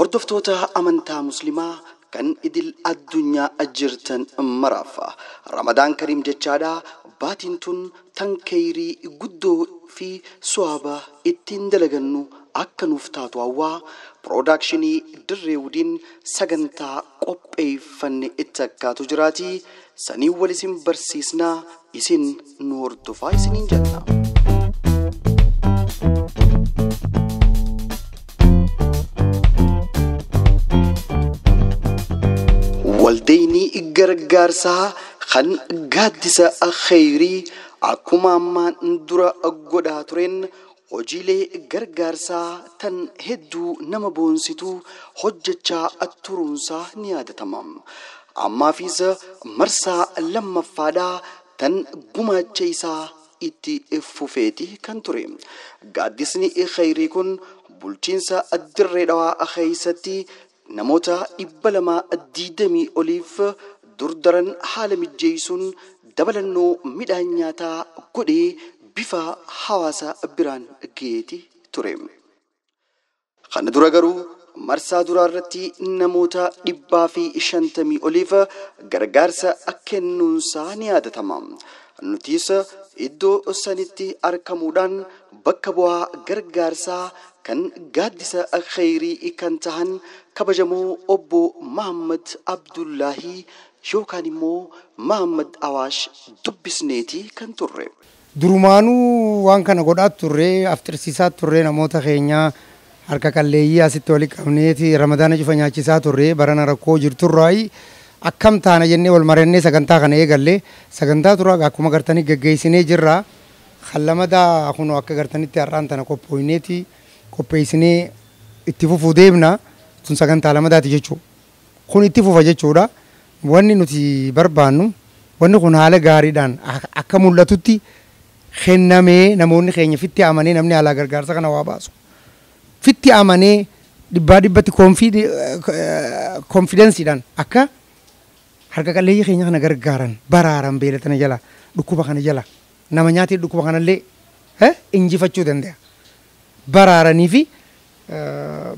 Hordoftoota amantaa Muslimaa kan idil addunyaa jirtan maraaf Ramadaan Kariim jechaadha. Baatiin tun tan kheyrii guddoo fi suwaaba ittiin dalagannu akka nuuf taatu hawwaa piroodakshinii Dirree Wudiin sagantaa qopheeffanne itti akkaatu jiraati. Sanii wal isin barsiisnaa, isin nu hordofaa isiniin jenna. Waldeenii gargaarsaa kan gaaddisa kheyrii akkuma ammaan dura godhaa tureen hojiilee gargaarsaa tan hedduu nama boonsitu hojjechaa turuunsaa ni yaadatama. Ammaafis marsaa lammaffaadhaa tan gumaacha isaa itti fufeeti kan ture. Gaaddisni kheyrii kun bulchiinsa Dirree Dhawaa keessatti namoota 220 oliif durdaran haala mijjeessuun dabalannoo midhaan nyaataa godhee bifa hawaasa biraan gaheeti ture. Kana dura garuu marsaa duraa irratti namoota 150 oliif gargaarsa kennuunsaa ni yaadatama. Nutis iddoo sanitti argamuudhaan bakka bu'aa gargaarsaa kan gaaddisa kheyrii kan tahan kabajamoo obbo Mahammad Abdullaahii yookaan immoo Mahammad Awaash dubbisneeti kan turre. Durumaanuu waan kana godhaa turre, afxirsiisaa turre, namoota keenya harka qalleeyyii asitti walitti qabneeti Ramadaana cufa nyaachisaa turre. Barana rakkoo jirturraayi akkam taana jennee wal marannee sagantaa kana eegalle. Sagantaa tura akkuma gartanii geggeessinee jirra. Kan kunoo akka gartanitti har'aan tana qophooyneeti qopheessinee itti fufuu deemna. Tun sagantaa lamadaati jechuudha. Kun itti fufa jechuudha. Wanni nuti barbaannu wanni kun haala gaariidhaan akka mul'atutti kennamee namoonni keenya fitti amanee namni alaa gargaarsa kana waa baasu. Fitti amanee dhibbaa dhibbatti konfidensiidhaan akka harka qalleeyyii keenya kana gargaaran baraaran beela tana jala, dhukkuba kana jala, nama nyaatee dhukkuba kanallee injifachuu danda'a. Baraaranii fi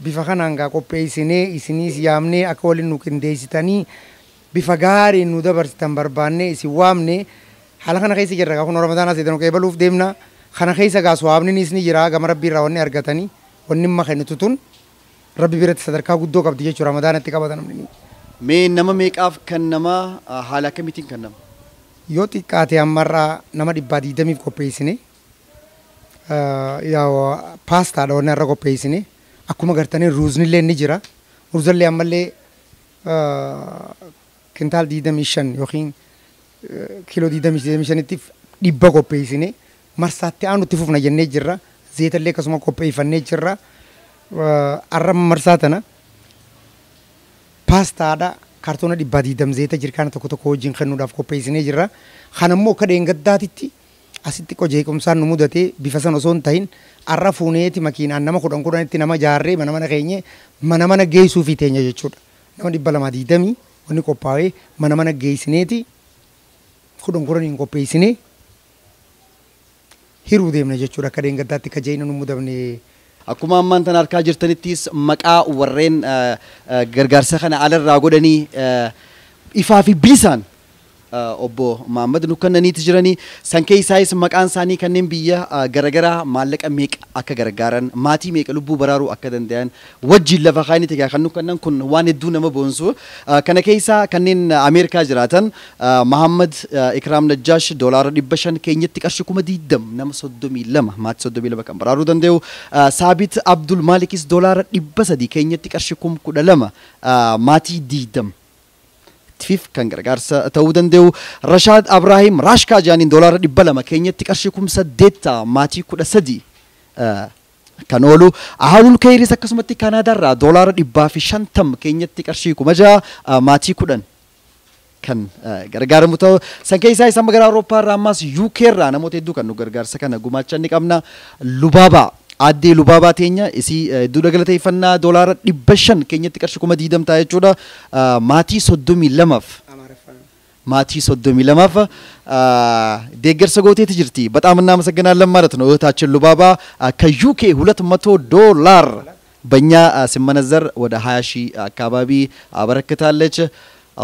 bifa kanaan gaa qopheessinee isiniis yaamnee akka waliin nu qindeessitanii bifa gaariin nu dabarsitan barbaannee isin waamne. Haala kana keessa jirra. Kun Ramadaana seetan qeebaluuf deemna. Kana keessa gaa suwaabninis ni jira. Gama rabbii irraa wanni argatanii wanni amma kennitu tun rabbi biratti sadarkaa guddoo qabdi jechuudha. Ramadaanatti qabatan namni. Mee nama meeqaaf kan nama, haala akkamiitiin kan nama? Yoo xiqqaate ammarraa nama 120f qopheessine. Yaa paastaadha wanni har'a qopheessine. Akkuma gartanii ruuznillee ni jira. Ruuzallee ammallee kintaal 25 yookiin kiiloo 25tti 100 qopheessine. Marsaatti aanutti fufna jennee jirra. Zeetallee akkasuma qopheeffannee jirra. Har'a marsaa tana paastaadha kaartoona 120 zeeta jirkaana tokko tokko wajjin kennuudhaaf qopheessinee jirra. Kana immoo akka dheengaddaatitti asitti qojeequmsaan nu mudatee bifa sana osoo hin tahin har'a fuuneeti makiinaan nama 10 10tti nama jaarree mana mana keenye mana mana geessuu fi teenya jechuudha. Nama 220 wanni qophaa'ee mana mana geessineeti 10 10n qopheessinee hiruu deemna jechuudha. Akka dheengaddaatti akka jeena nu mudamne. Akkuma ammaan tana harkaa jirtanittis maqaa warreen gargaarsa kana alarraa godhanii ifaa fi bilisaan obbo Mahammad nu kennaniiti jiranii. San keessaayis maqaan isaanii kanneen biyya garagaraa maallaqa meeqa akka gargaaran, maatii meeqa lubbuu baraaruu akka danda'an wajjin lafa kaayanii egaa kan nu kennan kun waan hedduu nama boonsu. Kana keessaa kanneen Ameerikaa jiraatan Mahammad Ikraam Najjaash doolaara 500 keenyatti qarshii 20,000 nama 32 maatii 32 kan baraaruu danda'u. Saabit Abdul Maalikis doolaara 300 keenyatti qarshii 12,000 maatii 20 tiif kan gargaarsa ta'uu danda'u. Rashaad Abrahiim Raashkaa jaaniin doolaara 200 keenyatti qarshii 8,000 maatii 13 kan oolu. Ahalul Kayris akkasumatti Kaanaadaarraa doolaara 150 keenyatti qarshii 6,000 maatii 10 kan gargaaramu ta'u. San keessaa isa magaalaa Awurooppaa irraa ammas UK irraa namoota hedduu kan nu gargaarsa kana gumaachan ni qabna. Lubaabaa Aaddee Lubaabaa teenya isii hedduu galateeffannaa doolaara 500 keenyatti qarshii 20,000 ta'a jechuudha. Maatii 32f maatii 32f deeggarsa gooteeti jirti. በጣም እናመሰግናለን ማለት ነው። እህታችን ሉባባ ከዩኬ $200 በእኛ ሲመነዘር ወደ 20 ሺህ አካባቢ አበረክታለች።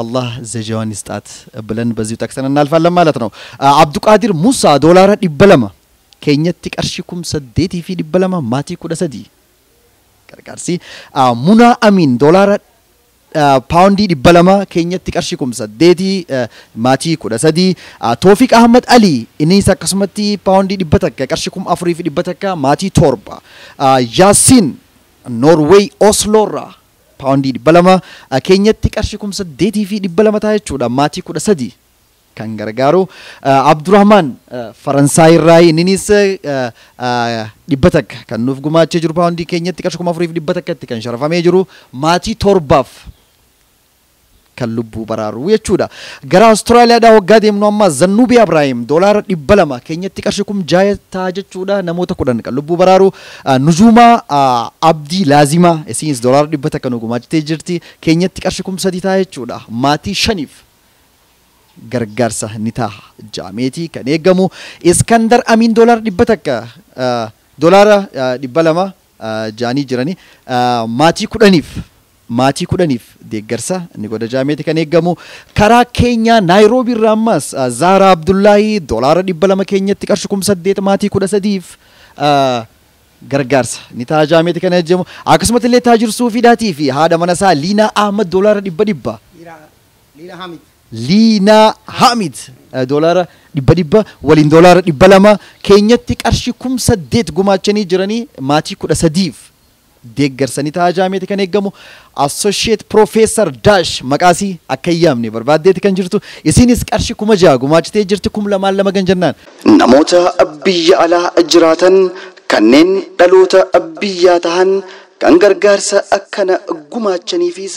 አላህ ዘጃዋን ይስጣት ብለን በዚሁ ጠቅሰን እናልፋለን ማለት ነው። አብዱቃዲር ሙሳ ዶላራ 200 keenyatti qarshii 8200 maatii 13 gargaarsi. Munaa Amiin doolaara paawundii 200 keenyatti qarshii 8000 maatii 13. Toofiq Ahmad Ali innis akkasumatti paawundii 100 qarshii 4100 maatii 7. Yaasiin Noorweey Osloorraa paawundii 200 keenyatti qarshii 8200 ta'a jechuudha maatii 13 kan gargaaru. Abdurrahman Faransaay irraa innis 100 kan nuuf gumaachee jiru paawundii keenyatti qarshii 4100 kan sharafamee jiru maatii 7 kan lubbuu baraaru jechuudha. Gara Awustiraaliyaadhaa waggaa deemnu amma Zannuubii Abraahim doolaara 200 keenyatti qarshii 6000 ta'a jechuudha namoota 10 kan lubbuu baraaru. Nujuumaa Abdii Laazimaa isinis doolaara 100 kan gumaachitee jirti keenyatti qarshii 3000 ta'a jechuudha maatii 5 gargaarsa ni ta'a jaameetii kan eegamu. Iskandar Amiin doolaara 100 doolaara 200 jaanii jirani maatii 10 maatii 10 deeggarsa ni godha jaameeti kan eegamu. Karaa Keenyaa Naayiroobii irraa ammas Zaaraa Abdullaahi doolaara 200 keenyatti qarshii 8000 maatii 13 gargaarsa ni ta'a jaameeti kan eegamu. Akkasumatti illee Taajir Suufiidhaatii fi haadha mana isaa Liinaa Ahmad doolaara 100 Liinaa Hamid doolaara 100 waliin doolaara 200 keenyatti qarshii 8000 gumaachanii jiranii maatii 13 deeggarsanii ta'a jaameeti kan eegamu. Associate Professor Dash maqaasii akka hin yaamne barbaaddeeti kan jirtu isinis qarshii 6000 gumaachitee jirti 2002 kan jennaan. Namoota biyya alaa jiraatan kanneen dhaloota biyyaa tahan kan gargaarsa akkana gumaachaniifis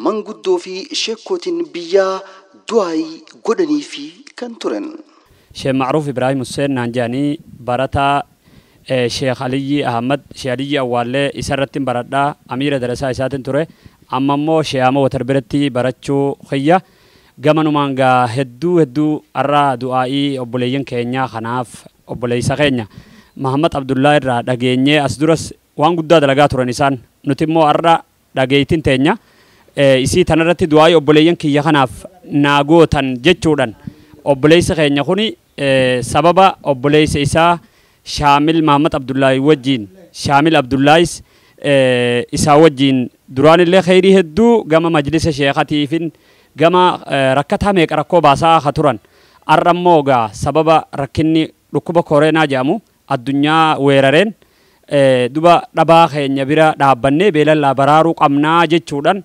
manguddoo fi sheekootiin biyyaa du'aayii godhaniifi kan turan. Sheekh Macruuf Ibraahim Hussein Naanjaanii barataa Sheekh Aliyyi Ahmad Sheekh Aliyyi Awwaallee isarratti baradhaa amiira darasaa isaatiin ture. Amma immoo Sheekh Ahmad Watar biratti barachuu xiyya. Gamanumaan gaa hedduu hedduu har'a du'aa'ii obboleeyyan keenyaa kanaaf obboleessa keenya Mahammad Abdullaa irraa dhageenyee as duras waan guddaa dalagaa turan isaan nuti immoo har'a dhageeytiin teenya isii tanarratti du'aa'ii obboleeyyan kiyya kanaaf naa gootan jechuudhaan obboleessa keenya kuni sababa obboleessa isaa Shaamil Mahammad Abdullaahi wajjin Shaamil Abdullaahis isaa wajjin duraanillee kheyrii hedduu gama majlisa sheekatiifin gama rakkataa meeqa rakkoo baasaa haa turan. Har'a immoo gaa sababa rakkinni dhukkuba koronaa jedhamu addunyaa weerareen duba dhabaa keenya bira dhaabbannee beelallaa baraaruu qabnaa jechuudhaan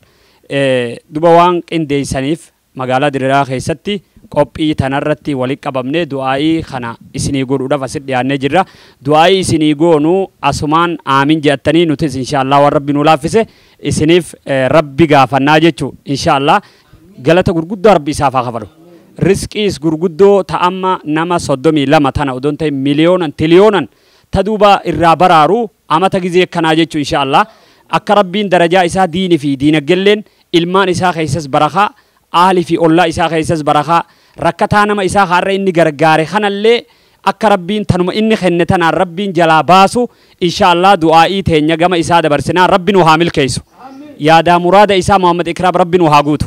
duba waan qindeessaniif magaalaa Diriiraa keessatti qophii tanarratti walitti qabamnee du'aa'ii kana isinii godhuudhaaf asitti dhiyaannee jirra. Du'aa'ii isinii goonuu asumaan aamin jettanii nutis inshaallah waan rabbi nu laaffise isiniif rabbi gaafannaa jechuu inshaallah galata gurguddoo rabbi isaaf haa kafalu. Riskiis gurguddoo ta'amma nama 32 tana odoon ta'e miliyoonan tiliyoonan ta duuba irraa baraaru amata gizee kanaa jechuu inshaallah akka rabbiin darajaa isaa diinii fi diinaggelleen ilmaan isaa keessas barakaa ahli fi ollaa isaa keessas barakaa rakkataa nama isaa har'a inni gargaare kanallee akka rabbiin tanuma inni kenne tanaan rabbiin jalaa baasu inshaallah du'aa'ii teenya gama isaa dabarsinaa rabbi nu haa milkeessu. Yaadaa muraada isaa Muhammad Ikraam rabbi nu haa guutu.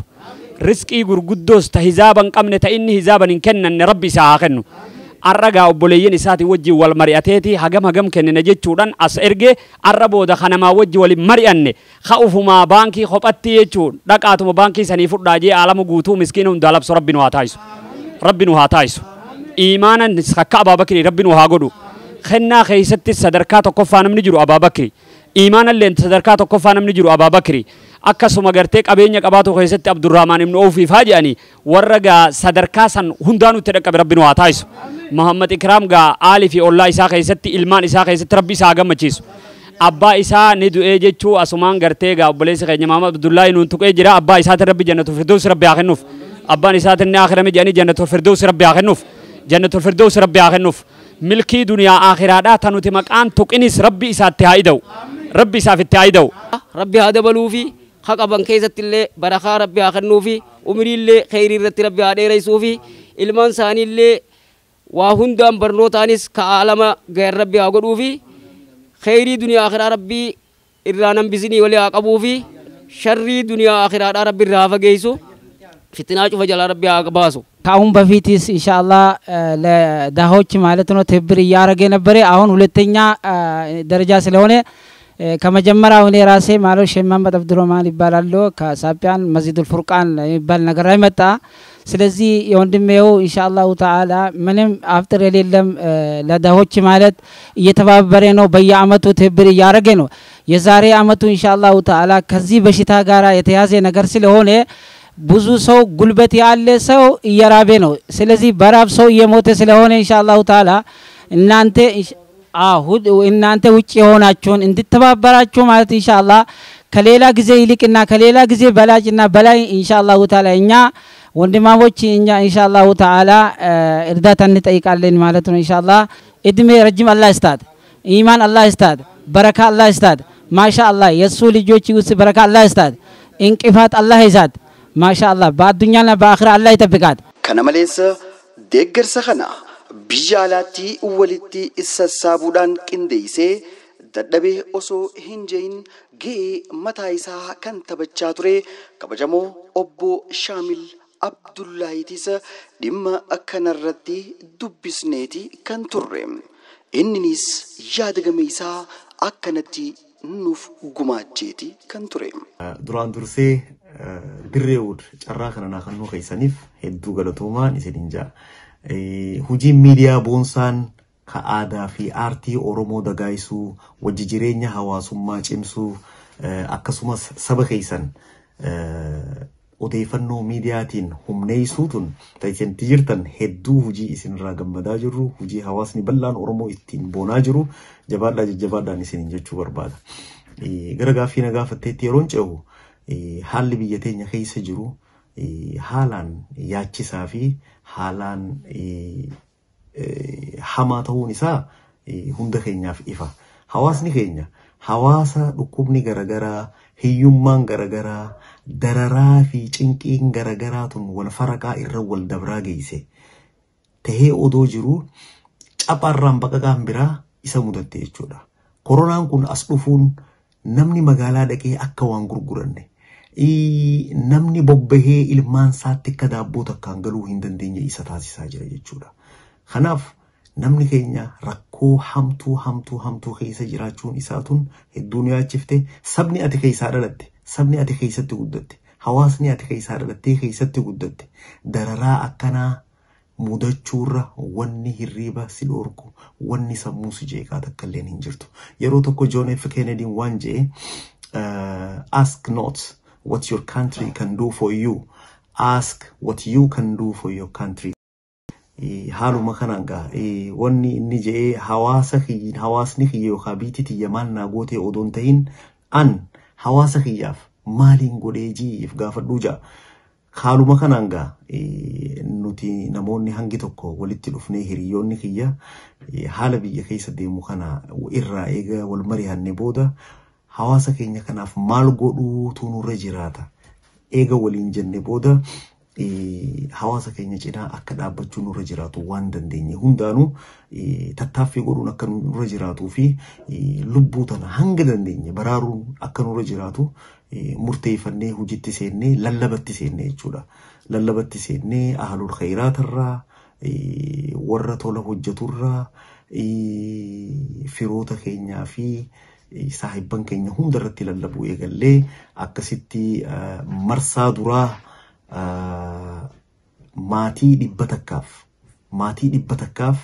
Riskii gurguddoos ta hizaaban qabne ta inni hizaaban hin kennanne rabbi isaa haa kennu. Har'a gaa obboleeyyan isaatii wajjin wal mari'ateeti hagam hagam kennina jechuudhaan as ergee har'a booda kanamaa wajji waliin mari'anne ka'ufumaa baankii kophatti jechuun dhaqaatuma baankii sanii fudhaa jee alama guutuu miskiina hundaa labsu rabbi nu haa taayisu. Rabbi nu haa taayisu. Iimaanan akka Abaabakrii rabbi nu haa godhu. Kennaa keessatti sadarkaa tokkoffaa namni jiru Abaabakrii. Iimaanallee sadarkaa tokkoffaa namni jiru Abaabakrii. Akkasuma gartee qabeenya qabaatu keessatti Abdurrahmaan ibn Awfiif haa jedhanii warra gaa sadarkaa san hundaa nutti dhaqqabe rabbi nu haa taayisu. Muhammad Ikraam gaa aalii fi ollaa isaa keessatti ilmaan isaa keessatti rabbi isaa gammachiisu. Abbaa isaa ni du'ee jechuu asumaan gartee gaa obboleessi keenya Muhammad Abdullaahi nuun tuqee jira abbaa isaatiin rabbi jannatul firdaus rabbi haa kennuuf. Abbaan isaatiin ni akhirame jedhanii jannatul firdaus rabbi haa kennuuf. Jannatul firdaus rabbi haa kennuuf. Milkii duniyaa akhiraadhaa ta nuti maqaan tuqinis rabbi isaatti haa ida'u. Rabbi isaaf itti haa ida'u. Rabbi haa dabaluufi haqaban keessattillee barakaa rabbi haa kennuufi umriillee kheyrii irratti rabbi haa dheeressuufi ilmaan isaaniillee waa hundaan barnootaanis ka alama gahan rabbi haa godhuufi kheyrii duniyaa akhiraa rabbii Irraa nambisinii walii haa qabuu fi sharrii duniyaa akhiraadhaa Rabbi irraa haa fageessu, fitinaa cufa jalaa Rabbi haa baasu. ከአሁን በፊትስ ኢንሻአላህ ለድሆች ማለት ነው ትብብር እያደረገ ነበረ። አሁን ሁለተኛ ደረጃ ስለሆነ ከመጀመሪያው እኔ ራሴ ማለት ሼህ መሐመድ አብዱረህማን ይባላሉ። ከሳቢያን መስጂዱል ፉርቃን የሚባል ነገር ላይ መጣ። ስለዚህ የወንድሜው ኢንሻአላሁ ተዓላ ምንም አፍጥር የሌለም ለድሆች ማለት እየተባበረ ነው። በየአመቱ ትብብር እያደረገ ነው። የዛሬ አመቱ ኢንሻአላሁ ተዓላ ከዚህ በሽታ ጋር የተያዘ ነገር ስለሆነ ብዙ ሰው ጉልበት ያለ ሰው እየራበ ነው። ስለዚህ በራብ ሰው እየሞተ ስለሆነ ኢንሻአላሁ ተዓላ እናንተ ውጭ የሆናችሁን እንድትተባበራችሁ ማለት ኢንሻአላህ ከሌላ ጊዜ ይልቅና ከሌላ ጊዜ በላጭና በላይ ኢንሻአላሁ ተዓላ እኛ ወንድማሞች እኛ ኢንሻአላሁ ተዓላ እርዳታ እንጠይቃለን ማለት ነው። ኢንሻአላህ እድሜ ረጅም አላህ ይስጣት፣ ኢማን አላህ ይስጣት፣ በረካ አላህ ይስጣት። ማሻአላህ የሱ ልጆች ውስጥ በረካ አላህ ይስጣት፣ እንቅፋት አላህ ይዛት። ማሻአላህ በአዱኛና በአኺራ አላህ ይጠብቃት። Kana malees deeggarsa kana biyya alaatti walitti sassaabuudhaan qindeessee dadhabee osoo hin jehin ga'ee mataa isaa kan taphachaa ture kabajamoo obbo Shaamil Abdullaahiitis dhimma kanarratti dubbisneeti kan turre. Inninis yaada game isaa akkanatti nuuf gumaacheeti kan ture. Duraan dursee Dirreewud carraa kana naa kennuu keessaniif hedduu galatoomaan isiniin ja'a. Hojiin miidiyaa boonsaan ka aadaa fi aartii Oromoo dagaagsuu, wajji jireenya hawaasummaa cimsuu, akkasumas saba keessan odeeffannoo miidiyaatiin humneessuu tun ta'isinti jirtan hedduu hojii isinirraa gammadaa jirru, hojii hawaasni bal'aan Oromoo ittiin boonaa jiru, jabaadhaa jajjabaadhaan isiniin jechuu barbaada. Gara gaaffii na gaafatteetti yeroon ce'u, haalli biyya teenya keessa jiru haalaan yaachisaa fi haalaan hamaa ta'uun isaa hunda keenyaaf ifa. Hawaasni keenya hawaasa dhukkubni garaagaraa, hiyyummaan garaagaraa, dararaa fi cinqiin garaagaraa tun wal faraqaa irra wal dabraa geesse. Tahee odoo jiru caphaarraan baqaqaan biraa isa mudatte jechuudha. Koronaan kun as dhufuun namni magaalaa dhaqee akka waan gurguranne, namni bobbahee ilmaan isaatti akka daabboo takkaan galuu hin dandeenye isa taasisaa jira jechuudha. Kanaaf namni keenya rakkoo hamtuu hamtuu hamtuu keessa jiraachuun isaa tun hedduu nu yaachifte. Sabni ati keessaa dhalatte, sabni ati keessatti guddatte, hawaasni ati keessaa dhalattee keessatti guddatte dararaa akkanaa mudachuurra wanni hirriiba si dhorku, wanni sammuu si jeeqaa takka illeen hin jirtu. Yeroo tokko John F. Kennedy waan jedhe, "Ask not what your country can do for you, ask what you can do for your country." Haaluma kanaan gaa wanni inni jedhee hawaasa kiyya, hawaasni kiyya yookaan biitti tiyya maal naa gootee odoon ta'in an hawaasa kiyyaaf maaliin godhee jiif gaafadhuu ja'a. Haaluma kanaan gaa nuti namoonni hangi tokko walitti dhufnee hiriyoonni kiyya haala biyya keessa deemu kana irraa eega wal mari'annee booda hawaasa keenya kanaaf maal godhuutu nurra jiraata. Eega waliin jenne booda hawaasa keenya cinaa akka dhaabbachuu nurra jiraatu, waan dandeenye hundaanuu tattaaffii godhuun akka nurra jiraatuu fi lubbuu tana hanga dandeenye baraaruun akka nurra jiraatu murteeffannee hojiitti seennee lallabatti seennee jechuudha. Lallabatti seennee ahlul khayiraatarraa, warra tola hojjeturraa, firoota keenyaa fi saahibban keenya hundarratti lallabuu eegallee akkasitti marsaa duraa maatii 100f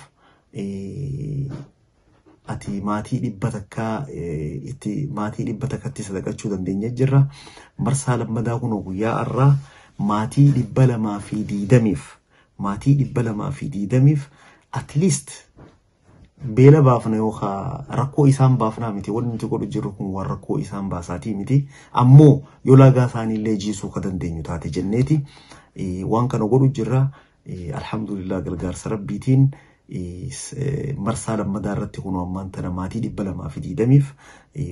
ati maatii 100 itti maatii 100tti sadaqachuu dandeenya jirra. Marsaa lammadaa kun guyyaa har'aa maatii 220f at least beela baafna yookaan rakkoo isaan baafnaa miti. Wanni nuti godhu jirru kun waan rakkoo isaan baasaatii miti, ammoo yoo laagaa isaaniillee jiisuu ka dandeenyu taate jenneeti waan kana godhu jirra. Alhamdulillah, gargaarsa rabbiitiin marsaa lammadaa irratti kun ammaan tana maatii 220f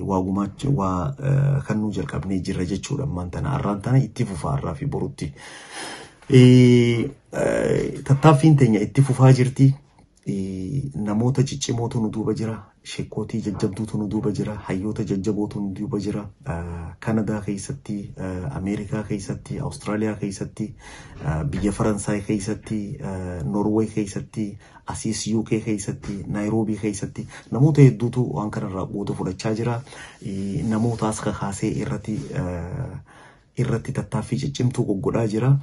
waa gumaacha waa kannuu jalqabnee jirra jechuudha. Ammaan tana har'aan tana itti fufaa har'aa fi borutti. Tattaaffiin teenya itti fufaa jirti. Namoota ciccimootu nu duuba jira. Sheekootii jajjabduutu nu duuba jira. Hayyoota jajjabootu nu duuba jira. Kanadaa keessatti, Ameerikaa keessatti, Awustiraaliyaa keessatti, biyya Faransaay keessatti, Norway keessatti, asiis UK keessatti, Naayiroobii keessatti namoota hedduutu waan kanarraa qooda fudhachaa jira. Namoota as kakaasee irratti tattaaffii ciccimtuu goggodhaa jira.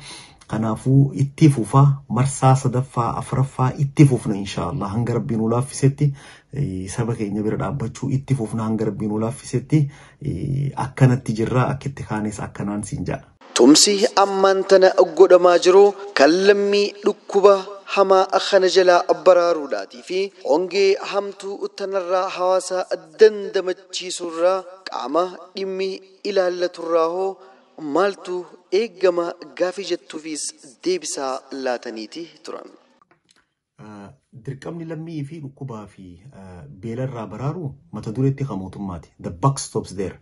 Kanaafuu itti fufaa, marsaa sadaffaa, afuraffaa itti fufna inshaallah, hanga Rabbiin nu laaffisetti saba keenya bira dhaabbachuu itti fufna. Hanga Rabbiin nu laaffisetti akkanatti jirra, akka itti kaanes akkanaan siin jedha. Tumsi ammaan tana godhamaa jiru kan lammii dhukkuba hamaa kana jalaa baraaruudhaatii fi hongee hamtuu tanarraa hawaasa dandamachiisurraa qaama dhimmi ilaallaturraa hoo maaltu eeggama gaafii jettuufis deebisaa laataniiti turan. Dirqamni lammii fi dhukkubaa fi beelarraa baraaru mata dureetti kan mootummaati. The buck stops there.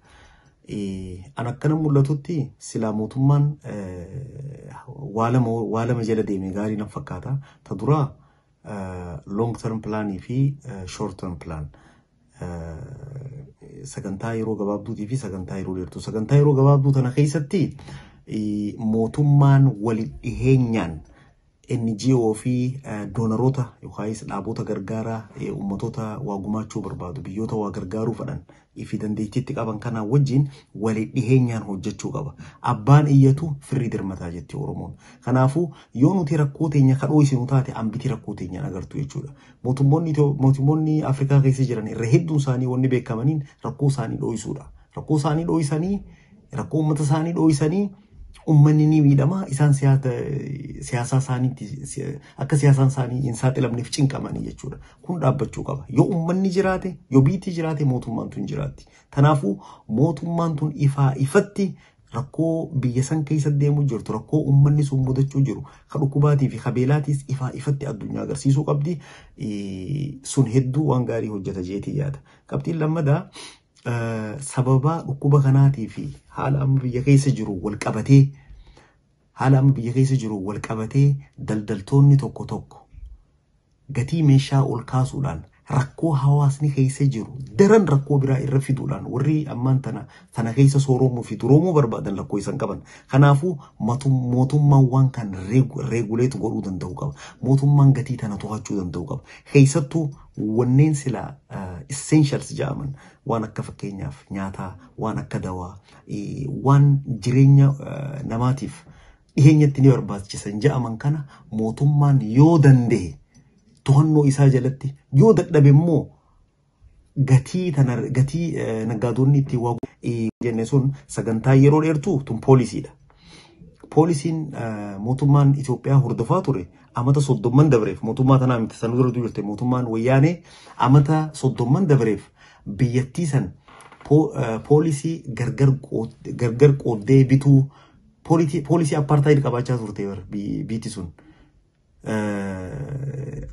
An akkana mul'atutti silaa mootummaan waa lama jala deeme gaarii na fakkaata. Ta duraa long term planii fi short term plan. Sagantaa yeroo gabaabduutii fi sagantaa yeroo dheertuu. Sagantaa yeroo gabaabduu tana keessatti mootummaan walitti dhiheenyaan NGO fi donaroota yookaas dhaabota gargaaraa uummatoota waa gumaachuu barbaadu, biyyoota waa gargaaruu fedhan fi dandeettiitti qaban kanaa wajjin walitti dhiheenyaan hojjechuu qaba. Abbaan iyyatu firri dirmataa jetti Oromoon. Kanaafuu yoo nuti rakkoo teenya kadhoo isinuu taate, ambiti rakkoo teenya agartu jechuudha. Mootummoonni Afrikaa keessa jiran irra hedduun isaanii wanni beekamaniin rakkoo isaanii dhoo'isuudha. Rakkoo isaanii dhoo'isanii, rakkoo uummata isaanii dhoo'isanii, uummanni ni miidhama, isaan siyaasaa isaaniitti akka siyaasaan isaanii hin saaxilamneef cinqamanii jechuudha. Kun dhaabbachuu qaba. Yoo uummanni jiraate, yoo biitti jiraate, mootummaan tun jiraatti. Kanaafuu mootummaan tun ifaa ifatti rakkoo biyya san keessa deemuu jirtu, rakkoo uummanni sun mudachuu jiru, ka dhukkubaatii fi kabeelaatiis ifaa ifatti addunyaa agarsiisuu qabdi. Sun hedduu waan gaarii hojjeta jeetii yaada. Qabxiin lammadaa, sababa dhukkuba kanaatii fi haala amma biyya keessa jiru wal qabatee, haala amma biyya keessa jiru wal qabatee, daldaltoonni tokko tokko gatii meeshaa ol kaasuudhaan rakkoo hawaasni keessa jiru daran rakkoo biraa irra fiduudhaan, warri ammaan tana tana keessa sooromuu fi duroomuu barbaadan rakkoo isaan qaban. Kanaafuu mootummaan waan kan regulate godhuu danda'u qaba. Mootummaan gatii tana to'achuu danda'u qaba. Keessattuu wanneen silaa essentials jedhaman, waan akka fakkeenyaaf nyaataa, waan akka dawaa, waan jireenya namaatiif dhiheenyatti ni barbaachisan jedhaman kana mootummaan yoo danda'e to'annoo isaa jalatti, yoo dadhabe immoo gatii tana, gatii naggaadonni itti waa jenne sun sagantaa yeroo dheertuu tun poolisiidha. Poolisiin mootummaan Itoophiyaa hordofaa ture amata 30n dabreef, mootummaa tanaa miti, sana dura jirte, mootummaan Wayyaanee amata 30n dabreef biyyattii san poolisii gargar qooddee bituu, poolisii apartheid qabaachaa turte biitti sun.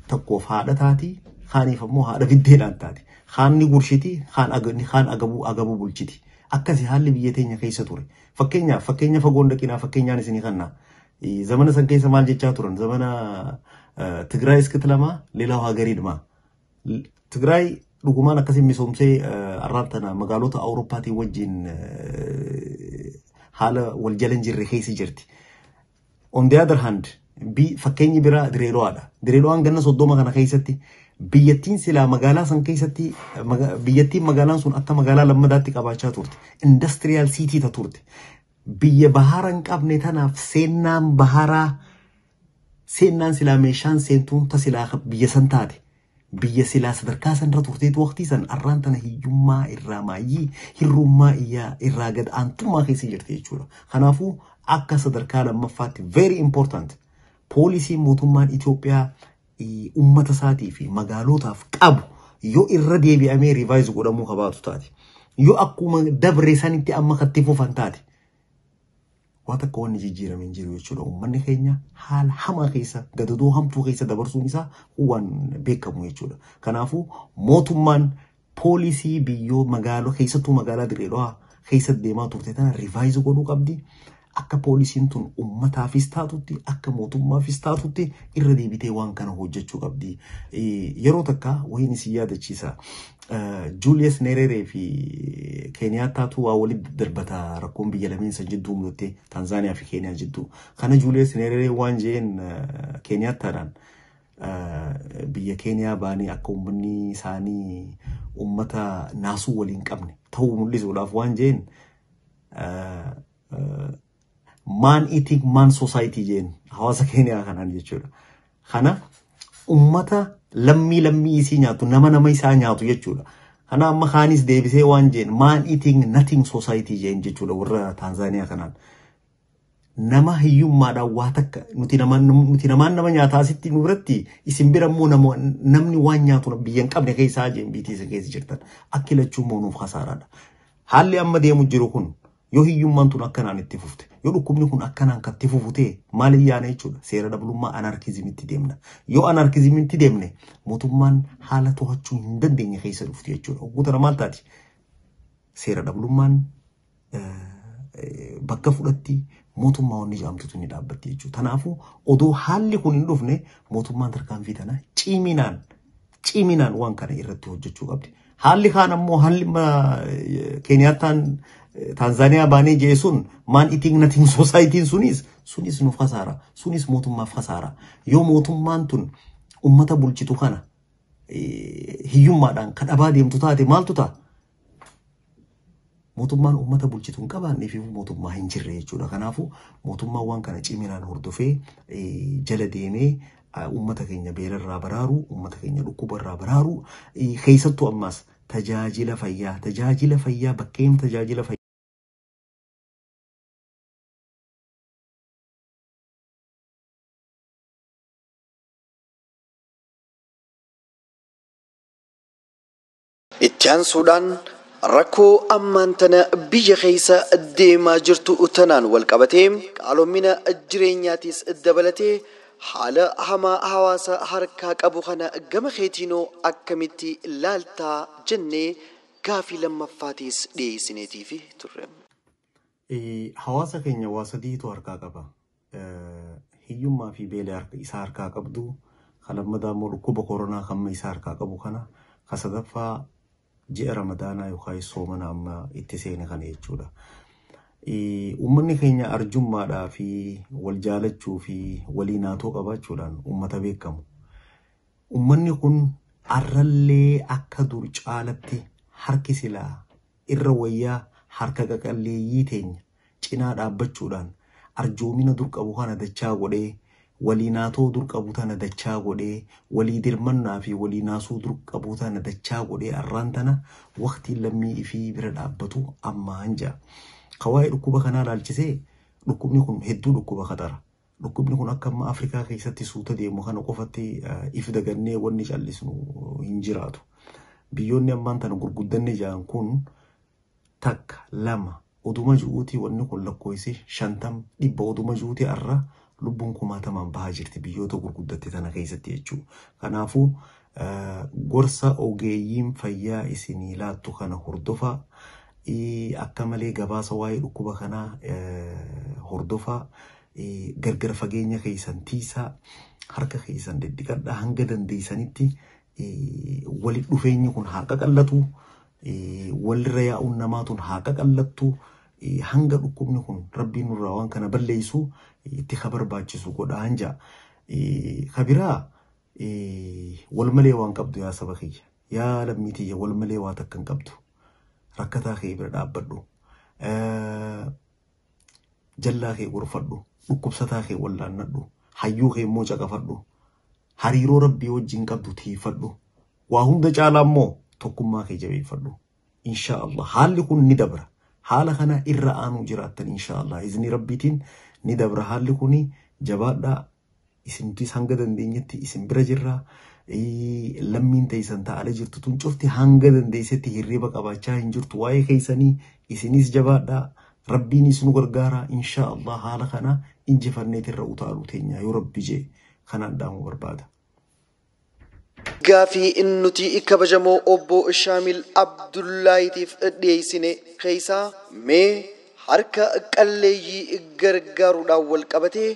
Tokkoof haadha taati, kaaniif ammoo haadha biddeenaan taati. Kaan ni gurshiti, kaan agabuu bulchiti. Akkasi haalli biyya teenya keessa ture. Fakkeenyaaf, fakkeenya fagoon dhaqinaa, fakkeenyaan isinii kanna. Zamana san keessa maal jechaa turan? Zamana ትግራይ እስክትለማ ሌላው ሀገር ይልማ። ትግራይ dhugumaan akkasiin misoomsee arraan tana magaalota Awurooppaatiin wajjin haala wal jala hin jirre keessa jirti. On the other hand, fakkeenyi biraa Direedowaadha. Direedowaan ganna 30 kana keessatti biyyattiin silaa magaalaa san keessatti, biyyattiin magaalaan sun akka magaalaa lammadaatti qabaachaa turte. Industrial city ta turte. Biyya bahara hin qabne tanaaf seennaan baharaa, seennaan silaa meeshaan seentuun ta silaa biyya san taate. Biyya silaa sadarkaa sanarra turteetu waqtii san arraan tana hiyyummaa irraa maayyii hirrummaa irraa gad aantummaa keessa jirti jechuudha. Kanaafuu akka sadarkaa lammaffaatti, very important, poolisiin mootummaan Itoophiyaa uummata isaatii fi magaalotaaf qabu yoo irra deebi'amee revise godhamuu qabaatu taate. Yoo akkuma dabre sanitti amma katti fufan taate, waa takka wanni jijjiirame hin jiru jechuudha. Uummanni keenya haala hamaa keessa, gadadoo hamtuu keessa dabarsuun isaa waan beekamu jechuudha. Kanaafuu mootummaan poolisii biyyoo magaalaa, keessattuu magaalaa Dirreedawaa keessa deemaa turte tana revise godhuu qabdi. Akka poolisiin tun uummataafis taatutti akka mootummaafis taatutti irra deebitee waan kana hojjechuu qabdi. Yeroo takka wayiin isin yaadachiisa. Julius Nyerere fi Keeniyaataatu waa walitti darbata rakkoon biyya lameen san jidduu mul'atte Taanzaaniyaa fi Keeniyaa jidduu. Kana Julius Nyerere waan jeen Keeniyaataadhaan biyya Keeniyaa baanii akka uummanni isaanii uummata naasuu waliin qabne ta'uu mul'isuudhaaf waan jeen man eating man society jeen hawaasa Keeniyaa kanaan jechuudha. Kana uummata lammii lammii isii nyaatu nama nama isaa nyaatu jechuudha. Kana amma kaanis deebisee waan jeen man eating nothing society jeen jechuudha warra Taanzaaniyaa kanaan. Nama hiyyummaadhaan waa takka nuti namaan nama nyaataa asitti nu biratti isin bira immoo namni waan nyaatu biyya hin qabne keessaa jeen biitii isin keessa jirtan akki lachuu immoo nuuf hasaaraadha. Haalli amma deemu jiru kun yoo hiyyummaan tun akkanaan itti fufte yoo dhukkubni kun akkanaan kan itti fufu ta'e maal yaana jechuudha seera dhablummaa anarkizimitti deemna. Yoo anarkizimitti deemne mootummaan haala to'achuu hin dandeenye keessa dhufti jechuudha. Hogguu tana maal taati? Seera dhablummaan bakka fudhatti mootummaa wanni jedhamtutu ni dhaabbatti jechuudha. Kanaafuu odoo haalli kun hin dhufne mootummaan tarkaanfii tana ciminaan waan kana irratti hojjechuu qabdi. Haalli kaan ammoo haalli Keeniyaataan Taanzaaniyaa baanee jee sun man eating nothing society sunis nuuf hasaara. Sunis mootummaaf hasaara. Yoo mootummaan tun uummata bulchitu kana hiyyummaadhaan kadhabaa deemtu taate maaltu ta'a? Mootummaan uummata bulchitu hin qabaannee fi mootummaa hin jirre jechuudha. Kanaafuu mootummaan waan kana ciminaan hordofee jala deemee uummata keenya beelarraa baraaru, uummata keenya dhukkubarraa baraaru, keessattuu ammaas tajaajila fayyaa bakkeen tajaajila fayyaa. Itti aansuudhaan rakkoo ammaan tana biyya keessa deemaa jirtu tanaan wal qabatee qaaloomina jireenyaatis dabalatee haala hamaa hawaasa harkaa qabu kana gama keetiinoo akkamitti laaltaa jennee gaafii lammaffaatis dhiyeessineetiif turre. Hawaasa keenya waa sadiitu harkaa qaba. Hiyyummaa fi beela isaa harkaa qabdu, kan lammataa immoo dhukkuba koronaa kan isaa harkaa qabu kana, kan sadaffaa ji'a Ramadaanaa yookaan soomana amma itti seene kana jechuudha. Uummanni keenya arjummaadhaa fi wal jaalachuu fi walii naatoo qabaachuudhaan uummata beekamu. Uummanni kun arrallee akka dur caalatti harki silaa irra wayyaa harka qaqalleeyyii teenya cinaa dhaabbachuudhaan arjoomina dur qabu kana dachaa godhee walii naatoo dur qabu tana dachaa godhee walii dirmannaa fi walii naasuu dur qabu tana dachaa godhee arraan tana waqtiin lammii ifii bira dhaabbatu ammaan ja'a. Kawaayee dhukkuba kanaa ilaalchisee dhukkubni kun hedduu dhukkuba khatara. Dhukkubni kun akka amma Afrikaa keessatti suuta deemu kana qofatti if dagannee wanni callisnu hin jiraatu. Biyyoonni ammaan tana gurguddanne jiran kun takka lama oduma ji'uutii wanni kun lakkoofsi 50 100 oduma ji'uutii arra lubbuun kumaatamaan bahaa jirti biyyoota gurguddatte tana keessatti jechuudha. Kanaafuu gorsa ogeeyyiin fayyaa isinii laattu kana hordofaa. Akka malee gabaasa waa'ee dhukkuba kanaa hordofaa gargar fageenya keessan tiisaa harka keessan diddiqadhaa hanga dandeessanitti walitti dhufeenyi kun haa qaqallatu walirra yaa'uun namaa tun haa qaqallattu hanga dhukkubni kun rabbiin nurraa waan kana balleessu itti ka barbaachisu godhaan ja'a. Kabiraa wal malee waan qabdu yaa saba kiyya yaa lammii tiyya wal malee waa takka hin qabdu. Rakkataa kee bira dhaabbadhu. Jallaa kee gorfadhu. Dhukkubsataa kee wallaannadhu. Hayyuu kee immoo caqafadhu. Hariiroo rabbii wajjin qabdu tiifadhu. Waa hunda caalaa immoo tokkummaa kee jabeeffadhu. Insha Allah haalli kun ni dabra. Haala kana irra aanuu jiraattan insha Allah. Izni rabbiitiin ni dabra haalli kun jabaadhaa. Isintis hanga dandeenyetti isin bira jirra. Lammiin teessan taa'alee jirtu tun cufti hanga dandeessetti hirriba qabaachaa hin jirtu waa'ee keessanii isinis jabaadhaa rabbiinis nu gargaara insha Allah haala kana injifanneetirra utaaluu teenya yoo rabbi jee kanaan dhaamuu barbaada. Gaafii nuti kabajamoo obbo Shaamil Abdullaahiitiif dhiyeessine keessaa mee Harka qalleeyyii gargaaruudhaan wal qabatee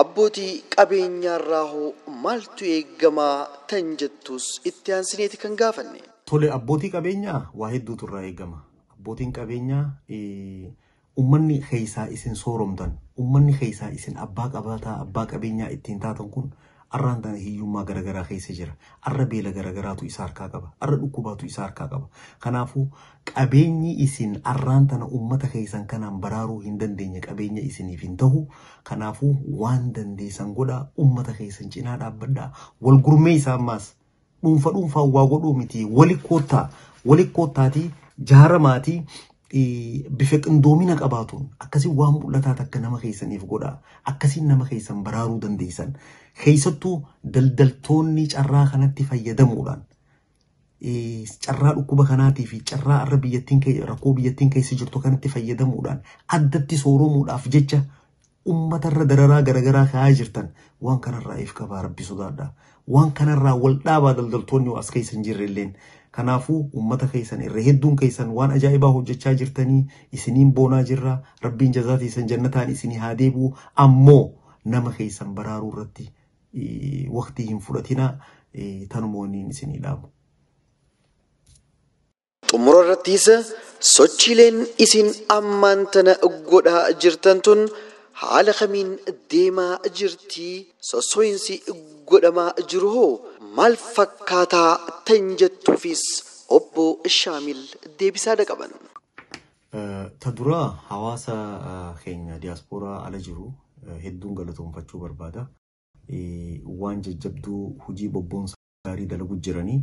abbootii qabeenyaarraa hoo maaltu eeggamaa tan jettus itti aansineeti kan gaafanne. Tole, abbootii qabeenyaa waa hedduutu irraa eegama. Abbootiin qabeenyaa, uummanni keessaa isin sooromtan, uummanni keessaa isin abbaa qabaataa, abbaa qabeenyaa ittiin taatan kun arraan tana hiyyummaa garaagaraa keessa jira. Arra beela garaagaraatu isa harkaa qaba. Arra dhukkubaatu isa harkaa qaba. Kanaafuu qabeenyi isin arraan tana uummata keessan kanaan baraaruu hin dandeenye qabeenya isiniif hin ta'u. Kanaafuu waan dandeessan godhaa, uummata keessan cinaa dhaabbadhaa. Wal gurmeessaa, ammaas dhuunfa dhuunfaan waa godhuu miti, wali koottaa, wali koottaatii jaaramaatii bifa qindoomina qabaatuun akkasiin waan mul'ataa takka nama keessaniif godhaa, akkasiin nama keessan baraaruu dandeessan. Keessattuu daldaltoonni carraa kanatti fayyadamuudhaan, carraa dhukkuba kanaatii fi carraa arra biyyattiin rakkoo biyyattiin keessa jirtu kanatti fayyadamuudhaan addatti sooromuudhaaf jecha uummatarra dararaa garaagaraa kaa'aa jirtan, waan kanarraa if qabaa, rabbi sodaadha. Waan kanarraa wal dhaabaa, daldaltoonni as keessa hin jirre illeen. Kanaafuu uummata keessan irra hedduun keessan waan ajaa'ibaa hojjechaa jirtanii isiniin boonaa jirra. Rabbiin jazaa teessan jannataan isinii haa deebi'u. Ammoo nama keessan baraaruu irratti waqtii hin fudhatinaa, tanuma waniin isinii dhaamu. Xumura irrattis sochiileen isin ammaan tana godhaa jirtan tun haala kamiin deemaa jirti? Sossooyinsi godhamaa jiru hoo maal fakkaataa tan jettuufis obbo Shaamil deebisaa qaban. Ta dura hawaasa keenya diyaaspooraa ala jiru hedduun galatoonfachuu barbaada. Waan jajjabduu, hojii bobboonsa gaarii dalagu jiranii,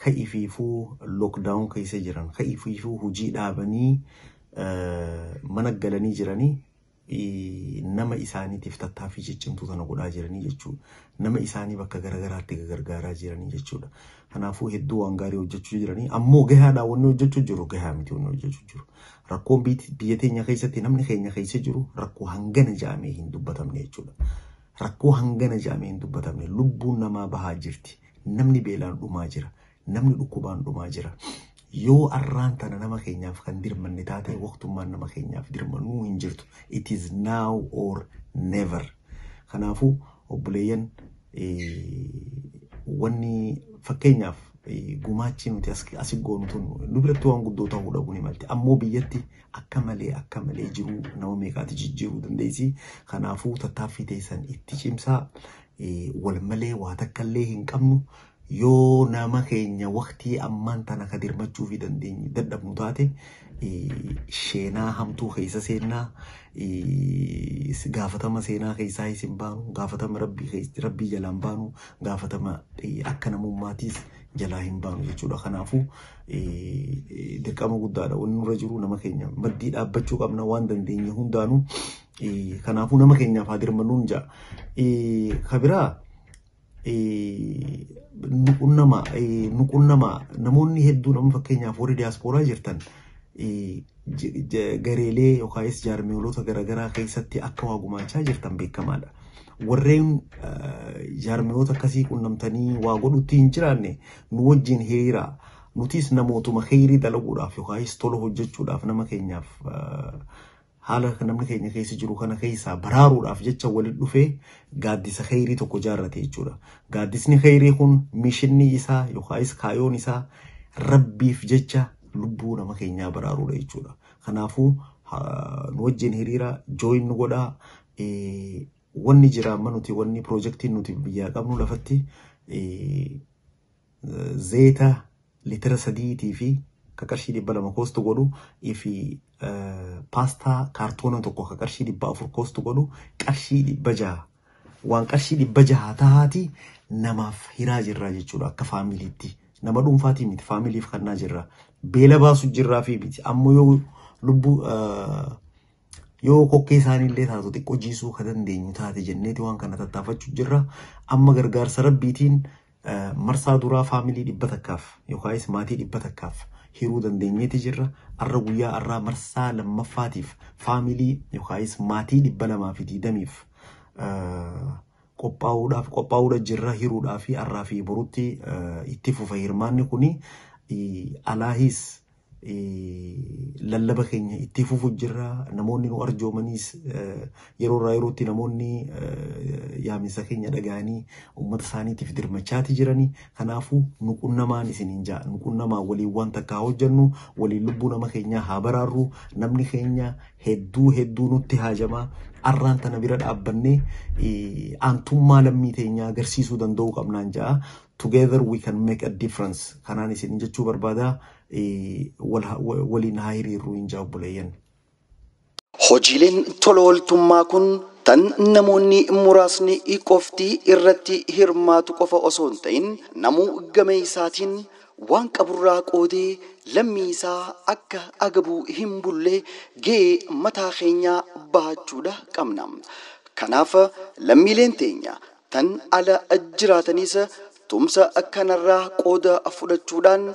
ka'ifiifuu lockdown keessa jiran, ka'ifiifuu hojii dhaabanii mana galanii jiranii, nama isaaniitiif tattaaffii ciccimtuu tana godhaa jiranii jechuudha. Nama isaanii bakka garaagaraatti gargaaraa jiranii jechuudha. Kanaafuu hedduu waan gaarii hojjechuu jiranii, ammoo gahaadhaa wanni hojjechuu jiru gahaa miti wanni hojjechuu jiru. Rakkoon biyya teenya keessatti namni keenya keessa jiru rakkoo hangana ja'amee hin dubbatamne jechuudha. Rakkoo hangana ja'amee hin dubbatamne, lubbuun namaa bahaa jirti. Namni beelaan dhumaa jira. Namni dhukkubaan dhumaa jira. Yoo arraan tana nama keenyaaf kan dirmanne taate, waqtummaan nama keenyaaf dirmannuu hin jirtu. It is now or never. Kanaafuu obboleeyyan, wanni fakkeenyaaf gumaachi nuti asi goonu tun nu biratti waan guddoo ta'uu dhabuu ni malti. Ammoo biyyatti akka malee akka malee jiruu nama meeqaati jijjiiruu dandeessi. Kanaafuu tattaaffii teessan itti cimsaa, wal malee waa takka illee hin qabnu. Yoo nama keenya waqtii ammaan tana ka dirmachuu fi dandeenyu dadhabnu taate, sheenaa hamtuu keessa seennaa, gaafatama seenaa keessaa isin baanu, gaafatama rabbii jalaan baanu, gaafatama akka namummaatiis jalaa hin baanu jechuudha. Kanaafuu dirqama guddaadha wanni nurra jiru, nama keenya maddii dhaabbachuu qabna waan dandeenye hundaanuu. Kanaafuu nama keenyaaf haa dirmannuun ja'a. Kabiraa nuqunnama, namoonni hedduun amma fakkeenyaaf warri diyaaspooraa jirtan gareelee yookaas jaarmeelota garaagaraa keessatti akka waa gumaachaa jirtan beekamaadha. Warreen jaarmeelota akkasii qunnamtanii waa godhutti hin jiraanne nu wajjin hiriira. Nutis namootuma kheyrii dalaguudhaaf yookaas tola hojjechuudhaaf, nama keenyaaf, haala namni keenya keessa jiru kana keessaa baraaruudhaaf jecha walitti dhufee gaaddisa kheyrii tokko jaarrate jechuudha. Gaaddisni kheyrii kun mishinni isaa yookaas kaayoon isaa rabbiif jecha lubbuu nama keenyaa baraaruudha jechuudha. Kanaafuu nu wajjin hiriira, join nu godhaa. Wanni jira amma nuti, wanni piroojeektiin nuti biyyaa qabnu lafatti zeeta litira 3 fi ka qarshii 200 cost godhu fi paastaa kaartoona tokko ka qarshii 400 cost godhu, qarshii 600, waan qarshii 600 tahaati namaaf hiraa jirra jechuudha akka faamiliitti. Nama dhuunfaatii miti, faamiliif kannaa jirra. Beela baasu jirraa fi miti, ammoo yoo lubbuu yoo kokkee isaaniillee taatu xiqqoo jiisuu ka dandeenyu taate jenneeti waan kana tattaafachuu jirra. Amma gargaarsa rabbiitiin marsaa duraa faamilii 100f yookaas maatii 100f hiruu dandeenyeeti jirra. Arra guyyaa arraa marsaa lammaffaatiif faamilii yookaas maatii 220f qophaa'uudhaaf qophaa'uudha jirra, hiruudhaa fi arraa fi borutti itti fufa hirmaanni kuni. Alaahis Lallaba keenya itti fufu jirra. Namoonni nu arjoomaniis yeroo irraa yerootti namoonni yaaminsa keenya dhaga'anii uummata isaaniitiif dirmachaati jirani. Kanaafuu nu qunnamaan isiniin ja'a. Nu qunnamaan waliin waan takka haa hojjennu, waliin lubbuu nama keenyaa haa baraarru. Namni keenya hedduu hedduu nutti haajamaa. Arraan tana bira dhaabbannee aantummaa lammii teenyaa agarsiisuu danda'uu qabnaan ja'a. Together we can make a difference. Kanaan isin jechuu barbaada. Waliin haa hiriirru hin jaa obboleeyyan. Hojiileen tola ooltummaa kun tan namoonni muraasni qofti irratti hirmaatu qofa osoo hin ta'in namuu gama isaatiin waan qaburraa qoodee lammii isaa akka agabuu hin bulle gahee mataa keenyaa bahachuudha qabna. Kanaaf lammiileen teenya tan ala jiraatanis tumsa akkanarraa qooda fudhachuudhaan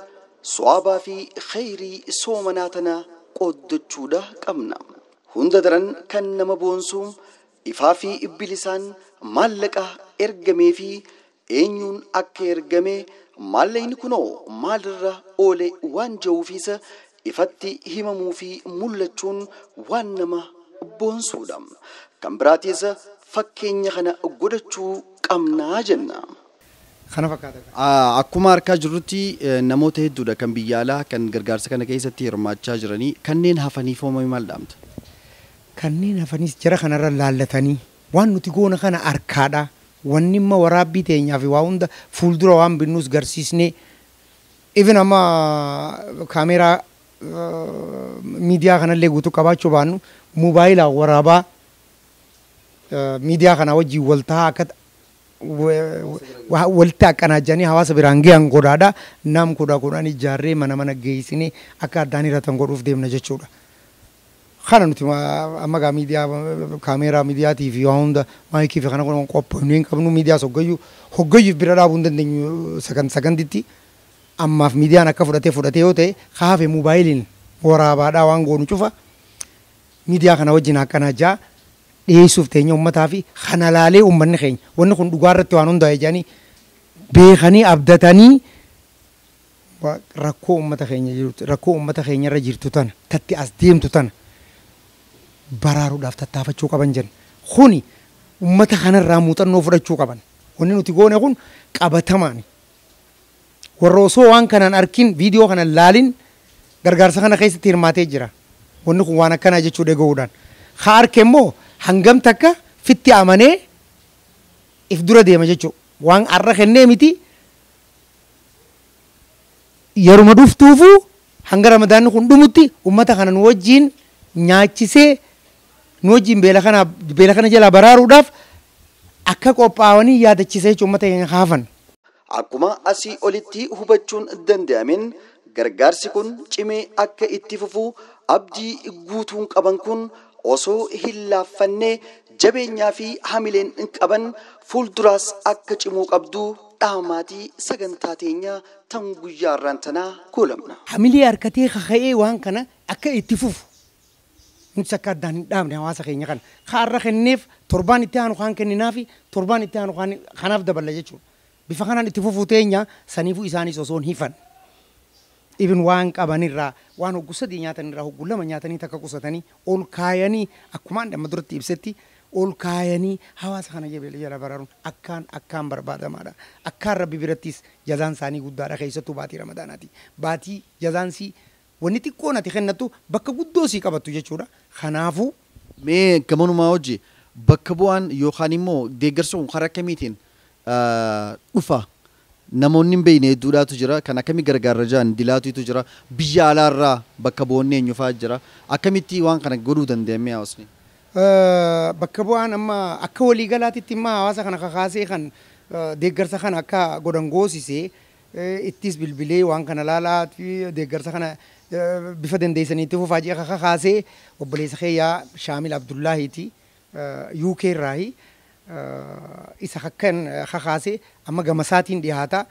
su'aabaa fi khayrii soomanaa tana qooddachuudha qabna. Hunda daran kan nama boonsu ifaa fi bilisaan maallaqa ergamee fi eenyuun akka ergame maallaqni kunoo maalirra oole waan jiruufis ifatti himamuu fi mul'achuun waan nama boonsuudha. Kan biraatis fakkeenya kana godhachuu qabnaa jenna. Kana fakkaata. Akkuma argaa jirrutti namoota hedduudha kan biyya alaa kan gargaarsa kana keessatti hirmaachaa jiranii kanneen hafaniif hoomame maal dhaamta? Kanneen hafanis jara kanarra laallatanii waan nuti goona kana harkaadha. Wanni imma waraabbii teenyaa fi waa hunda fuuldura waan binnuus garsiisnee even amma kaameeraa miidiyaa kanallee guutuu qabaachuu baannu moobaayilaa waraabaa miidiyaa kana wajjin waltaa akka walitti akkanaajanii hawaasa biraan gahan godhaadha. Nam 10 ijaarree mana mana geessinee akka addaan hiratan godhuuf deemna jechuudha. Kana nuti amma gaa miidiyaa kaameeraa miidiyaatii fi waa hunda maayikii fi kana kun qophoofnee hin qabnu miidiyaas hoggayyuuf bira dhaabuu hin dandeenyu sagantitti ammaaf miidiyaan akka fudhatee yoo ta'e kaafe moobaayiliin waraabaadhaa waan goonu cufa miidiyaa kana wajjin akkanaajaa dhiyeessuuf teenya uummataa fi kana laalee uummanni keenya wanni kun dhugaa irratti waan hundaa'e jedhanii beekanii abdatanii rakkoo uummata keenya jirtu rakkoo uummata keenya irra jirtu tana tatti as deemtu tana baraaruudhaaf tattaafachuu qaban jenna. Kuni uummata kanarraa muuxannoo fudhachuu qaban. Wanni nuti goone kun qabatamaani. Warra osoo waan kanaan arkin viidiyoo kana laalin gargaarsa kana keessatti hirmaatee jira. Wanni kun waan akkanaa jechuu dhaga'uudhaan. Haa arke immoo hangam takka fitti amanee if dura deema jechuudha. Waan har'a kennee miti yeruma dhuftuufuu hanga ramadaanni kun dhumutti uummata kana nu wajjin nyaachisee nu wajjin beela kana jalaa baraaruudhaaf akka qophaa'anii yaadachiisee jechuudha uummata keenya haafan. Akkuma asii olitti hubachuun danda'ameen gargaarsi kun cimee akka itti fufu abdii guutuun qaban kun osoo hin laaffannee jabeenyaa fi hamileen qaban fuulduraas akka cimuu qabdu dhaamaatii sagantaa teenyaa tan guyyaa irraan tanaa goolamna. Hamilee harkatee kaka'ee waan kana akka itti fufu nuti akka addaan hin dhaabne hawaasa keenya kana kaarra kenneef torbaan itti aanu kaan kenninaa fi torbaan itti aanu kanaaf daballa jechuudha. Bifa kanaan itti fufuu teenya saniifuu isaanis osoo hin hifan. Ibin waan qabanirraa waan hoggu 3 nyaatanirraa hoggu 2 nyaatanii takka qusatanii ol kaayanii akkuma amma duratti ibsetti ol kaayanii hawaasa kana jala baraaruun akkaan barbaadamaadha. Akkaan rabbi birattis jazaan isaanii guddaadha keessattuu baatii ramadaanaati. Baatii jazaansii wanni xiqqoon ati kennattu bakka guddoo sii qabattu jechuudha. Kanaafuu mee gamanumaa hojii bakka bu'aan yookaan immoo deeggarsa kun karaa akkamiitiin dhufa namoonni hin beekne hedduudhaatu jira kan akkamii gargaarra jiran dilaatuutu jira biyya alaarraa bakka bu'oonni eenyufaa jira akkamitti waan kana godhuu dandeenye hawaasni. Bakka bu'aan amma akka waliigalaatitti immoo hawaasa kana kakaasee kan deeggarsa kana akka godhan goosisee ittis bilbilee waan kana laalaa deeggarsa kana bifa dandeessaniitti fufaa jee kakaasee obboleessa keeyyaa Shaamil Abdullaahiiti UK irraahi isa akkan kakaasee amma gamasaatiin dhiyaata.